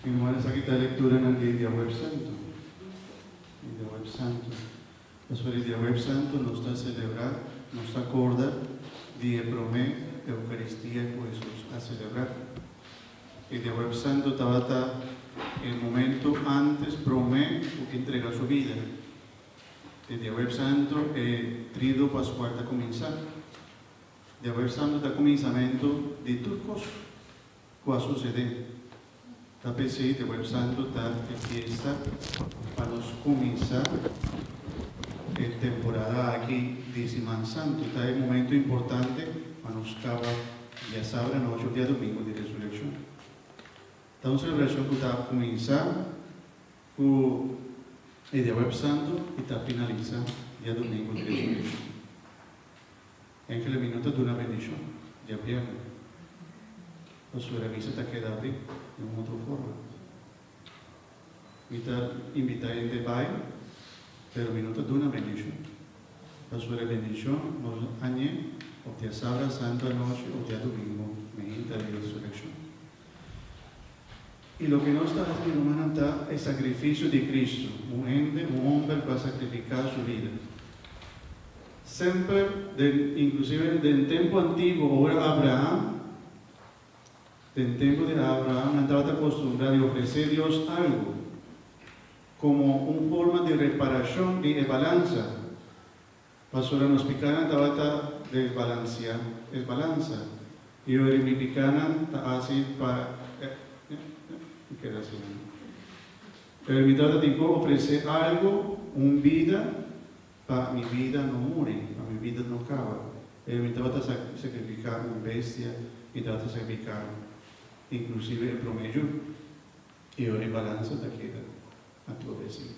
Mi ruman, esaki ta lekturanan di Diahuebs Santu. Di Diahuebs Santu. Pasobra di Diahuebs Santu nos ta selebrá, nos ta korda di e promé Eukaristia ku Hesus a selebrá. E Diahuebs Santu tabata e momento antes, promé ku e entrega su bida. E Diahuebs Santu e Triduo Paskual ta kuminsá. Diahuebs Santu ta kuminsamentu di tur kos ku a susedé. Ta p'esei Diahuebs Santu ta e fiesta pa nos kuminsá e temporada aki di Siman Santu. Ta e momento importante pa nos kaba diasabra anochi òf diadomingu di Resurekshon. Ta un selebrashon ku ta kuminsá Ku e diahuebs santu i ta finalisa diadomingo di resurekshon. Enkele mi no ta duna bendishon diabièrnè, pasobra misa ta keda abrí den un otro forma. Mi ta invitá hende bai, pero mi no ta duna bendishon, pasobra e bendishon nos hañ'é òf diasabra santu anochi òf diadomingo meinta di resurekshon. I loke nos ta hasi, mi rumannan, ta e sakrifisio di Kristu, un hende, un homber ku a sakrifiká su bida. Semper, den, inklusive den tempu antiguo, ora Abraham, den tempu di Abraham, nan tabata kostumbrá di ofresé Dios algu komo un forma di reparashon di e balansa. Pasobra nos pikánan tabata desbalansiá es balansa, i ora mi pikánan ta hasi pa e keda asina. Pero mi tabata tin ku ofresé algu, un bida, pa mi bida no muri, pa mi bida no kaba. Pero mi tabata sakrifiká un bestia, mi tabata sakrifiká inklusive e promé yu, i ora e balansa ta keda atrobe asina.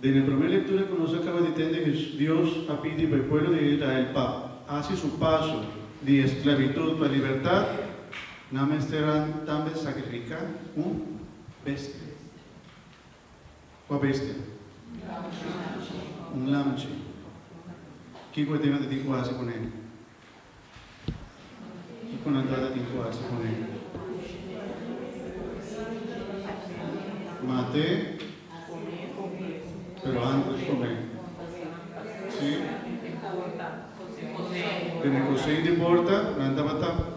Den e promé lektura ku nos a kaba di tende, Dios a pidi pa e pueblo di Israel pa hasi su paso di esklabitut pa libertat, nan mester a tambe sakrifiká un bestia. Kua bestia? Un lamchi. Kiko e tema ta tin ku hasi kuné? Kiko nan tabata tin ku hasi kuné? Mat'é, pero antes kom'é. Sí. Den e kosein di porta nan tabata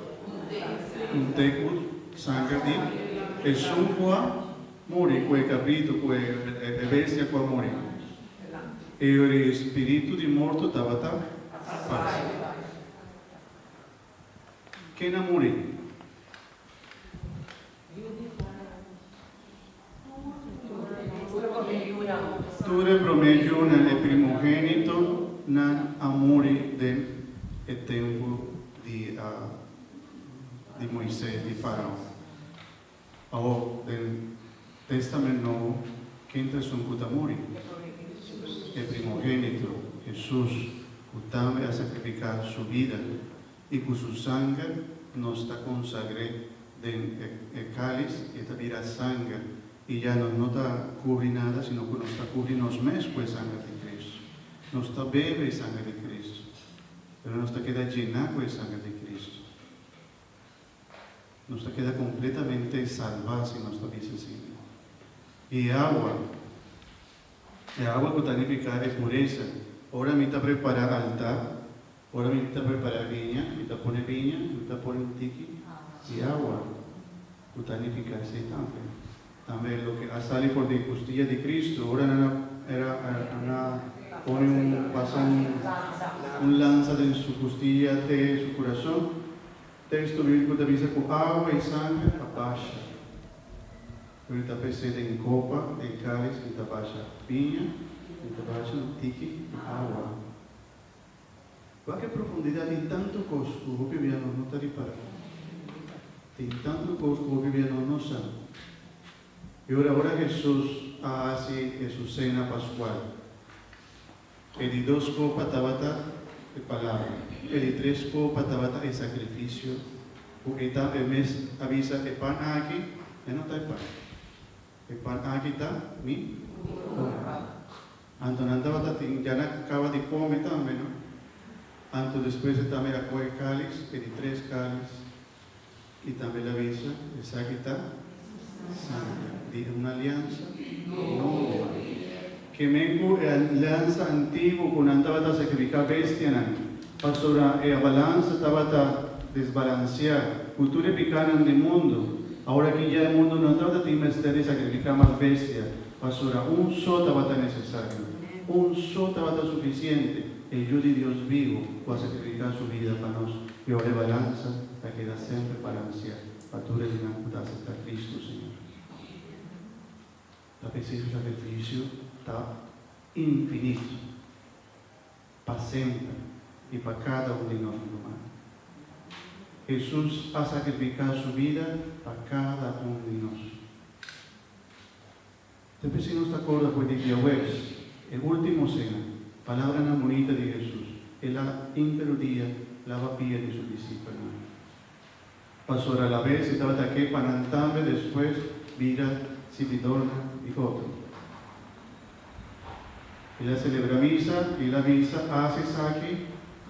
unt'é ku sanger di esun ku a muri, ku e kabritu, ku e bestia ku a muri. E ora e spiritu di morto tabata pasa. Ken a muri? Tur e promé yunan, e primogénitonan a muri den e tempu di di Moisés, di Faraon. Awor, den Testament Nobo, ken ta esun ku ta muri? E primogénito, Hesus, ku tambe a sakrifiká su bida i ku su sanger nos ta konsagr'é den e kális, e ta bira sanger i ya nos no ta kubri nada, sino ku nos ta kubri nos mes ku e sanger di Kristu. Nos ta bebe e sanger di Kristu, pero nos ta keda llená ku e sanger di Kristu. Nos ta keda kompletamente salvá si nos ta bisa asina. I e awa, e awa ku ta nifiká e puresa. Ora mi ta prepará altar, ora mi ta prepará biña, mi ta pone biña, mi ta pone un tiki di awa ku ta nifiká esei tambe. Tambe loke a sali for di kustilla di Cristo, ora nan a era nan a pone un pasa un un lansa den su kustilla te su kurason. Teksto bíbliko ta bisa ku awa i sanger a basha. Pero ta pes'é den kopa, den kális, mi ta basha biña, mi ta basha un tiki di awa. Wak e profundidat, tin tantu kos ku hopi bia nos no ta ripará. Tin tantu kos ku hopi bia nos no sa. I ora ora Hesus a hasi e su sena paskual, E di dos kopa tabata e Palabra. E di tres kopa tabata e sakrifisio ku e tambe mes a bisa, E pan aki e no ta e pan. E pan aki ta mi kurpa. Anto nan tabata tin ya nan kaba di kome tambe, no? Anto despues e tambe a kohe e kalis, e di tres kalis, i tambe el a bisa, Esaki ta. Di un aliansa nobo. Ke men ku e aliansa antiguo ku nan tabata sakrifiká bestianan, pasobra e balansa tabata desbalansiá ku tur e pikánan di mundu. Awor aki ya e mundu no tabata tin mester di sakrifiká mas bestia, pasobra un so tabata nesesario. Un so tabata sufisiente, e Yu di Dios bibu ku a sakrifiká su bida pa nos, i ora e balansa ta keda semper balansiá pa tur esnan ku ta aseptá Kristu, Señor. Ta p'esei su sakrifisio ta infinito, pa semper i pa kada un di nos ruman. Hesus a sakrifiká su bida pa kada un di nos. Ta p'esei nos ta korda ku e di diahuebs, e último sena, palabranan bunita di Hesus, el a inter dia laba pia di su disipelnan. Pasobra alabes e tabata ke pa nan tambe despues bira sirbidornan di otro. El a celebra misa i el a bisa, Haci esaki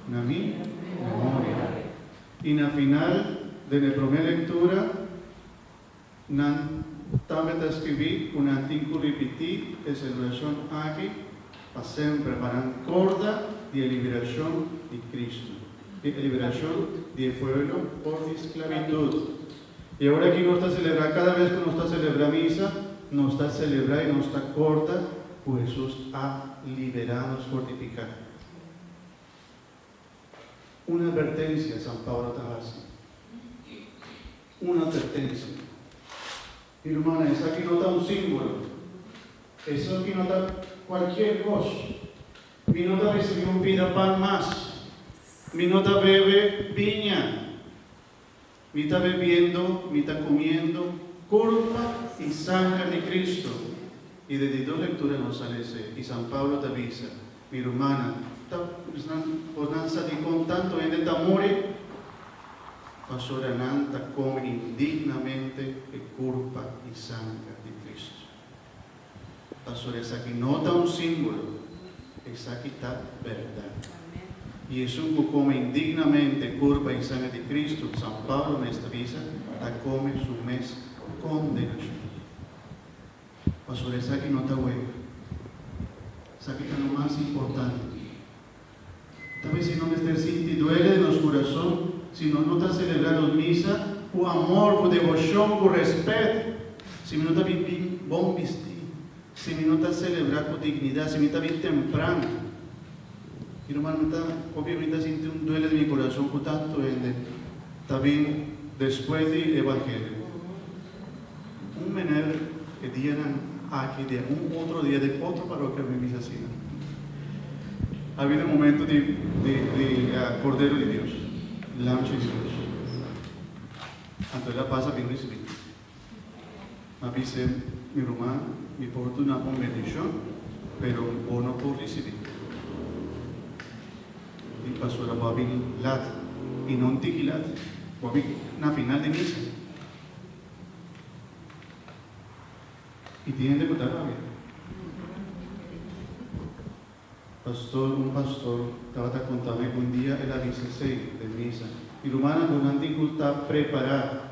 na mi memoria. I na final den e prome lectura nan tambe ta scribi cu nan tin cu ripiti e celebracion aki pa semper pa nan corda di e liberacion di Cristo, di e liberacion di e pueblo for di sclavitud. I awor aki nos ta celebra, cada bes cu nos ta celebra misa, nos ta celebra i nos ta corda cu Jesus a libera nos for di pica. Un advertencia San Pablo ta haci. Un advertencia. Mi rumannan, esaki no ta un simbolo. Esaki no ta cualkier cos. Mi no ta ricibi un pida pan mas. Mi no ta bebe biña. Mi ta bebiendo, mi ta comiendo curpa y sanger di Cristo. Y den di dos lectura nos a lese y San Pablo ta bisa, Mi rumannan, ta bosnan sa dicon tanto hende ta muri? Pasobra nan ta come indignamente e curpa y sanger di Cristo. Pasobra esaki no ta un simbolo, esaki ta bèrdat. I esun ku kome indignamente kurpa i sanger di Kristu, San Pablo mes ta bisa, ta kome su mes kondenashon. Pasobra esaki no ta wega. Esaki ta lo mas importante. Ta bes si no mester sinti duele den nos kurason si nos no ta selebrá nos misa ku amor, ku deboshon, ku rèspèt, si mi no ta bin bin bon bistí, si mi no ta selebrá ku dignidat, si mi ta bin tempran. Mi ruman, mi ta hopi mi ta sinti un duele den mi kurason ku tantu hende ta bin despues di evangelio. Un mener e dianan aki den un otro dia den otro parokia mi bisa asina. A bini un momento di di di Cordero di Dios, Lamchi di Dios. Anto el a pasa bin ricibi. Mi a bis'e, mi ruman, mi por duna bo un bendicion, pero bo no por ricibi. Di pasobra bo a bini lat, y no un tiki lat, bo a bini na final di misa. I tin hende ku ta rabia. Pastor, un pastor tabata konta mi ku un dia el a bisa esei den misa. Mi rumannan ku nan tin ku ta prepará.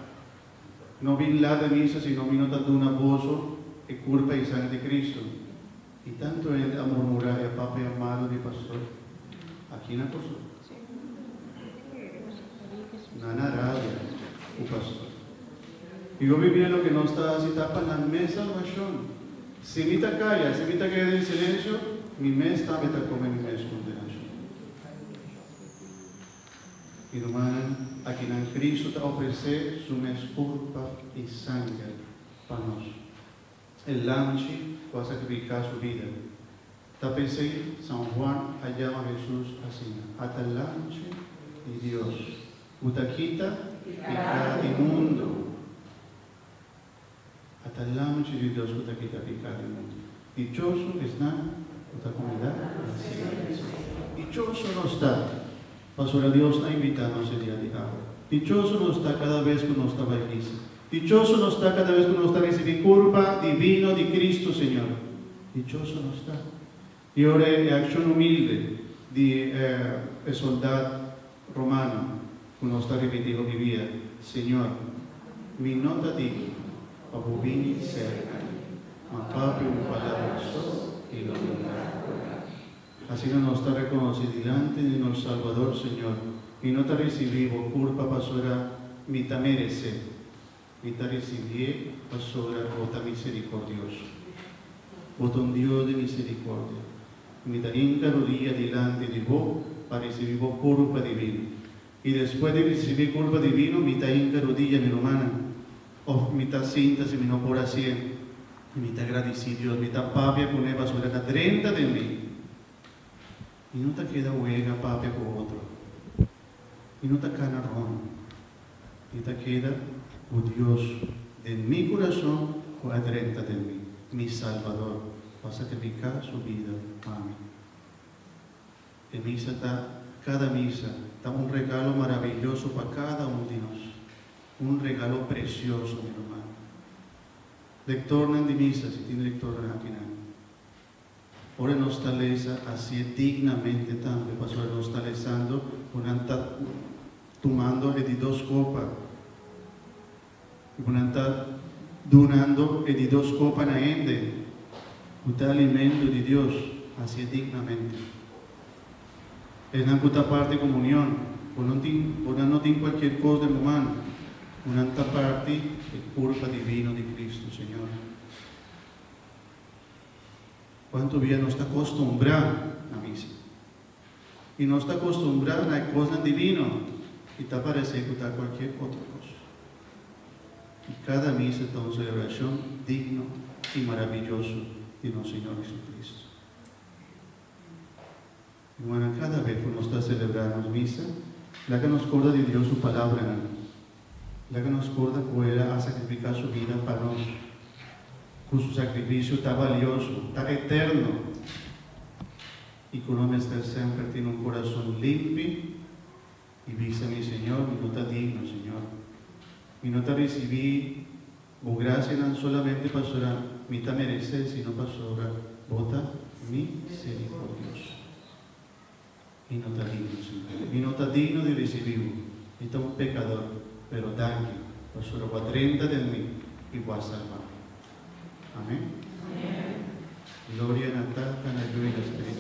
No bin lat den misa sino mi no ta duna boso e kurpa i sangre di Kristu. I tantu hende a murmurá i a papia malu di pastor aki na Kòrsou. Nan a rabia ku pastor. I hopi bia loke nos ta hasi ta pa nan mes salbashon. Si mi ta kaya, si mi ta keda den silensio, mi mes tambe ta kome mi mes kondenashon. Mi rumannan, akinan Kristu ta ofresé su mes kurpa i sanger pa nos. E lamchi ku a sakrifiká su bida. Ta p'esei San Juan a yama Hesus asina, Ata Lamchi di Dios, ku ta kita piká di mundu. Ata Lamchi di Dios ku ta kita piká di mundu. Dichoso esnan ku ta kumindá na sena di Señor. Dichoso nos ta, pasobra Dios a invitá nos e dia di awe. Dichoso nos ta kada bes ku nos ta bai misa. Dichoso nos ta kada bes ku nos ta risibí kurpa divino di Kristu Señor. Dichoso nos ta. I ora e akshon humilde di e soldat romano ku nos ta ripití hopi bia, Señor, mi no ta digno pa bo bini serka mi. Ma papia un palabra so i lo mi ta kurá. Asina nos ta rekonosé dilanti di nos Salbador, Señor, mi no ta risibí bo kurpa pasobra mi ta meresé, mi ta risibié pasobra bo ta miserikordioso. Bo ta un Dios di miserikordia, i mi ta hinka rudia dilanti di bo pa risibí bo kurpa divino. I despues di risibí kurpa divino, mi ta hinka rudia, mi rumannan, òf mi ta sinta si mi no por hasié. I mi ta gradisí Dios, mi ta papia kuné pasobra e ta drenta den mi. Mi no ta keda wega papia ku otro. Mi no ta kana rònt. Mi ta keda ku Dios den mi kurason ku a drenta den mi, mi Salbador, ku a sakrifiká su bida pa mi. E misa ta, kada misa, ta un regalo maraviyoso pa kada un di nos. Un regalo presioso, mi ruman. Lektornan di misa, si tin lektornan akinan, ora nos ta lesa hasié dignamente tambe, pasobra nos ta lesando ku nan ta tumando e di dos kopa i ku nan ta dunando e di dos kopa na hende ku ta alimento di Dios, hasié dignamente. Esnan ku ta parti komunion, bo no tin, bo nan no tin kualkier kos den bo man, ku nan ta parti e kurpa divino di Kristu, Señor. Kuantu bia nos ta kostumbrá na misa, i nos ta kostumbrá na e kosnan divino, i ta paresé ku ta kualkier otro kos. I kada misa ta un selebrashon digno i maraviyoso di nos Señor Jesucristo. Hermana, kada bes ku nos ta selebrá nos misa, laga nos korda di Dios su palabranan. Laga nos korda ku El a sakrifiká su bida pa nos, ku su sakrifisio ta balioso, ta eterno, i ku nos mester semper tin un kurason limpi i bisa, Mi Señor, mi no ta digno, Señor. Mi no ta risibí Bo grasianan solamente pasobra mi ta meresé, sino pasobra Bo ta misericordioso. Mi no ta digno, Señor. Mi no ta digno di ricibi Bo. Mi ta un pecador, pero danki pasobra Bo a drenta den mi i Bo a salba mi. Amen. Gloria na Tata, na Yu i na Spiritu.